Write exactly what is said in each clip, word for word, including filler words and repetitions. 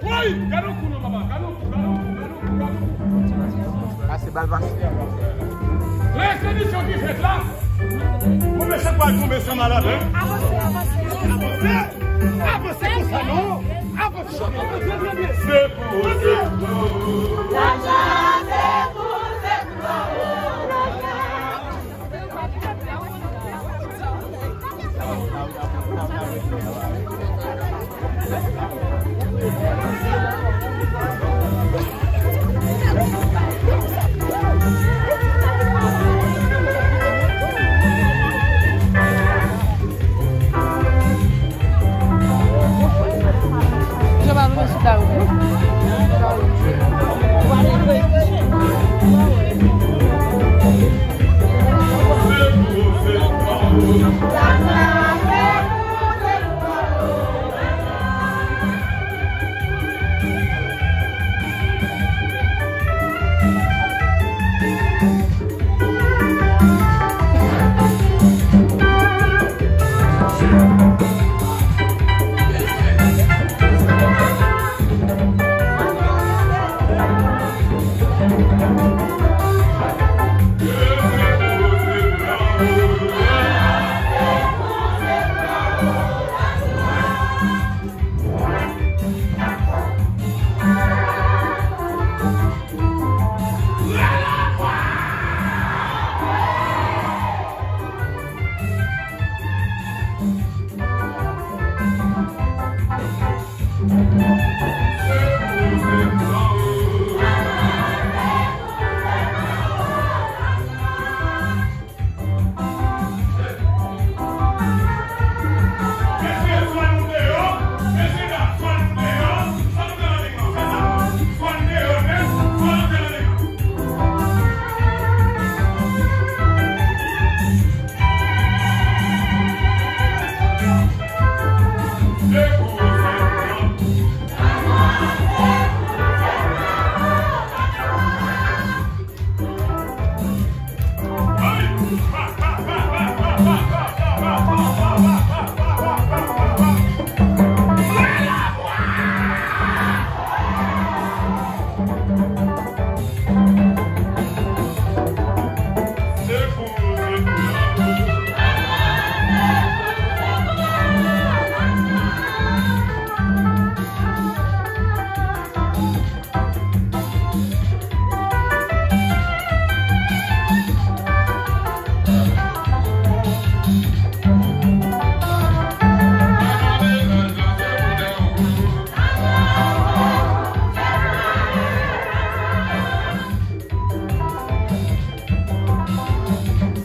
Woy! Gade yon kou non, papa. Gade yon kou, gade yon kou, gade yon kou, gade yon kou. Pase bal, pase. Lè se misyon ki fèt la. Bon, mesye, pa tonbe san malad, hein? Avanse, avanse, avanse. Avanse, avanse konsa, non. Avanse, avanse, avanse. Se pou, se pou.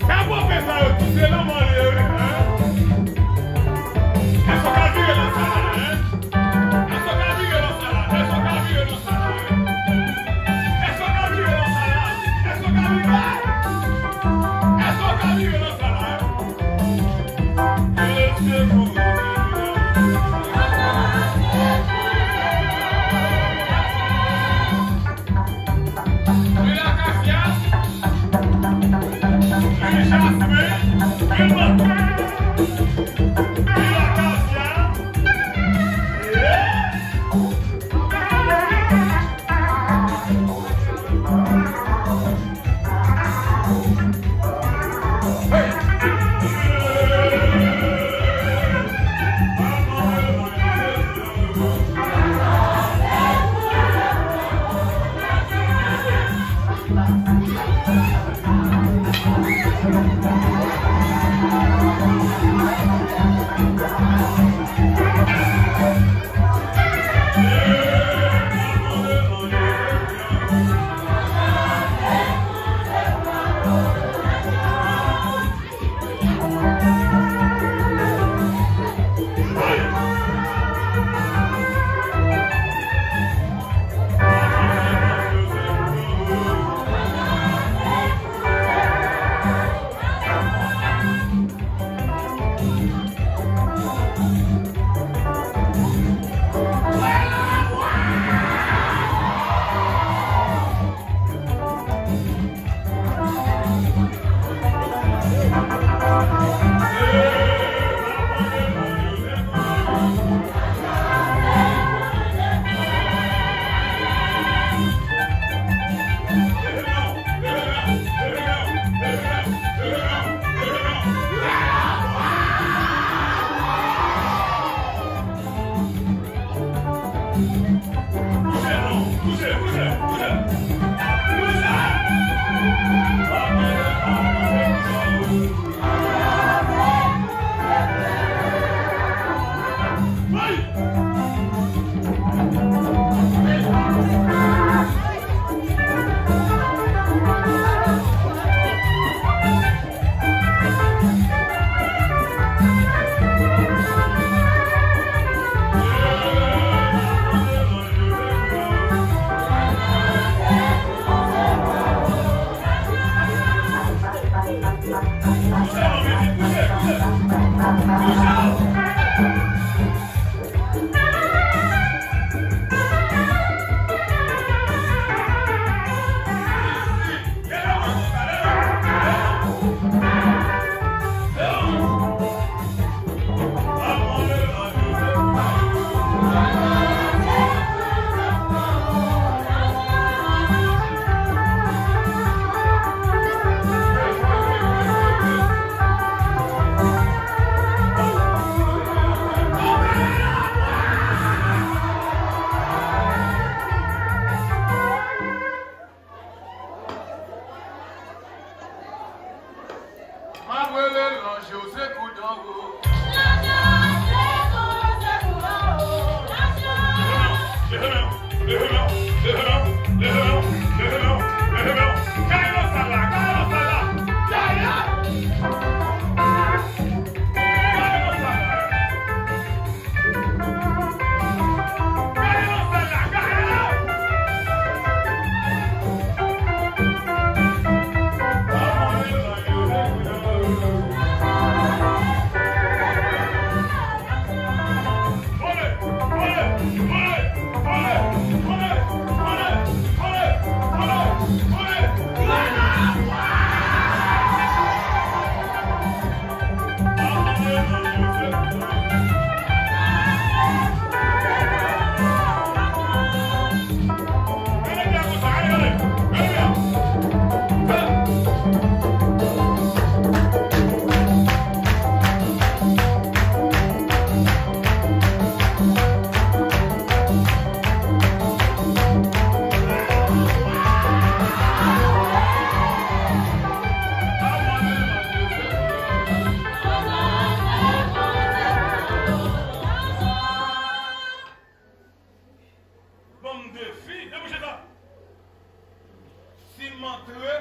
Sa pwofè sa yo tou, se lanmò li ye wi, hein? Èske w ka vire nan sa la, hein? Èske w ka vire nan sa la? Èske w ka vire nan sa la, hein? Èske w ka vire nan sa la? Èske w ka vire? Èske w ka vire nan sa la, hein? Rele lanje w se kou danwo. Ban m defi, debout chita. Si m antre,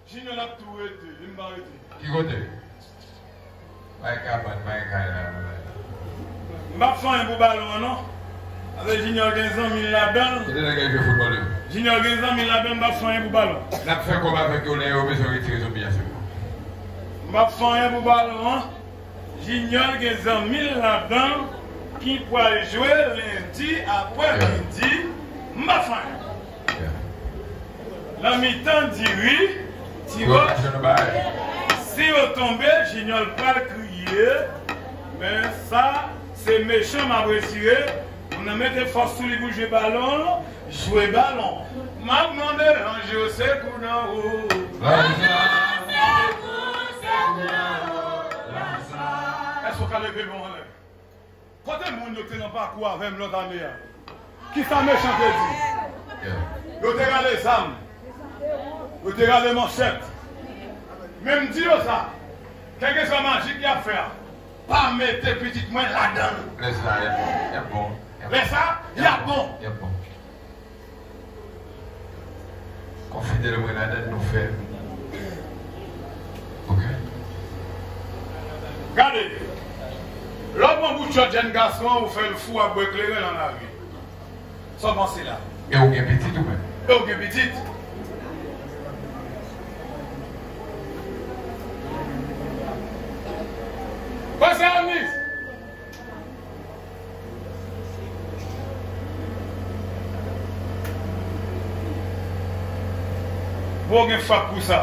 Junior ap tou rete, e m pa rete. Ki kote? Bay kabann, bay kay la, la, la. M p ap fè anyen pou balon an, non. Paske Junior gen zanmi l ladan l. Kote nèg yo jwe foutbòl yo? Junior gen zanmi l ladan l, m p ap fè anyen pou balon. N ap fè kòb avèk yo lè yo bezwen retire zonbi a sèlman. M p ap fè anyen pou balon an. Junior gen zanmi l ladan l ki pral jwe lendi aprèmidi. M pa fè anyen. Nan mitan diri, ti wòch, si yo tonbe, Junior pral kriye. Men sa, se mechan m ap retire. Moun nan mete fòs sou li pou l jwe balon. Jwe balon. M ap mande lanje w se kou nan wo. Èske w ka leve men w anlè? Kote moun yo te nan pakou avè m lòt ane a? Kisa mechan te di? Yo te rale zam. Yo te rale manchèt. Men m di yo sa. Kèlkeswa majik y ap fè a, pa mete pitit mwen ladan l. Lè sa, y ap bon. Y ap bon. Lè sa, y ap bon. Y ap bon. Konfidèl mwen ladan l nou fè. Ok. Gade. Lè w pran bout chòt jèn gason an, ou fè l fou ap bwè kleren nan lari. Sa w panse la? E ou gen pitit ou menm? E ou gen pitit? Panse a mis. Bon, gen fak pou sa.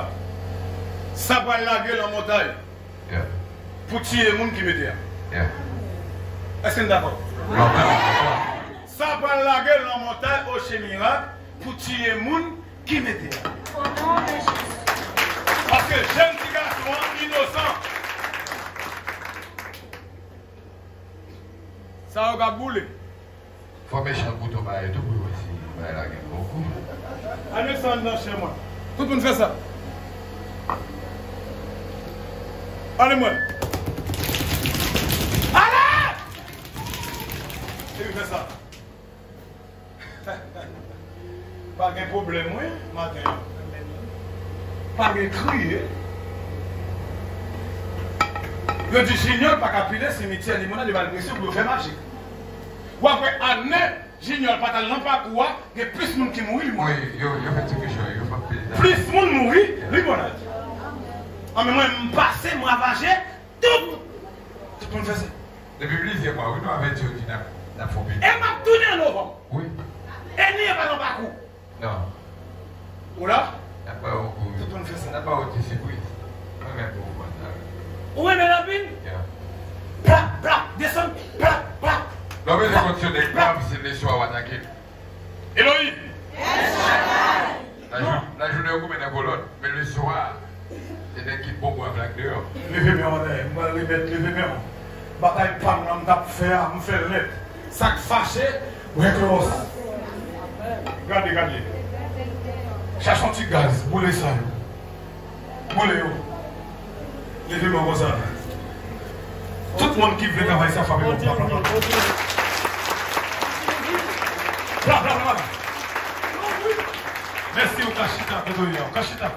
Sa pral lage l an montay pou tiye moun ki mete a. Èske n dakò? Sa pral lage l an montay Oche Mirak pou tiye moun ki mete a. Paske jèn ti gason an inosan. Sa yo k ap boule. Fò mechan gouton bagay tou pou yo wè si bagay la gen bon gou. Al met sa anndan chen mwen. Tout moun fè sa. Ale mwen. Ale! Epi fè sa. Pa gen pwoblèm, wi, maten an. Pa gen kriye. Yo di Junior pa ka pile simityè Limonad, yo ba l presyon pou yo fè majik. W ap wè ane Junior pa t al nan pakou a, gen plis moun ki mouri, li mouri. Wi, yo, yo fè ti kèchòy, yo fè pil zam. Plis moun mouri, Limonad. An, men mwen, m pase, m ravaje, tout, tout moun fè sa. Depi plizyè mwa, wi, nou avèti yo di n ap, n ap fè yon pil. E m ap tounen an novanm. Wi. E ni e pa nan pakou. Non. Ou la? N ap ba yo kou. Tout moun fè sa. N ap ba yo ti sipriz. Mwen menm pou mwen sa. Ou renmen l anpil? Ya. Plap, plap, desann, plap, plap. Lè w bezwen kondisyone grav, se leswa w atake l. Elohim! Lajou-, lajounen yo goumen nan kolòn, men leswa, se nèg ki bon pou ap lage deyò. Leve men w anlè, m pral remèt, leve men w. Batay pa m nan m t ap fè a, m fè l nèt. Sa k fache, bwè klòs. Gade, gade. Chache yon ti gaz, boule sa yo. Boule yo. Leve men w konsa. Tout moun ki vle travay sa, frape men w. Pla, pla, pla, pla. Mèsi, ou ka chita kote w ye a, ou ka chita.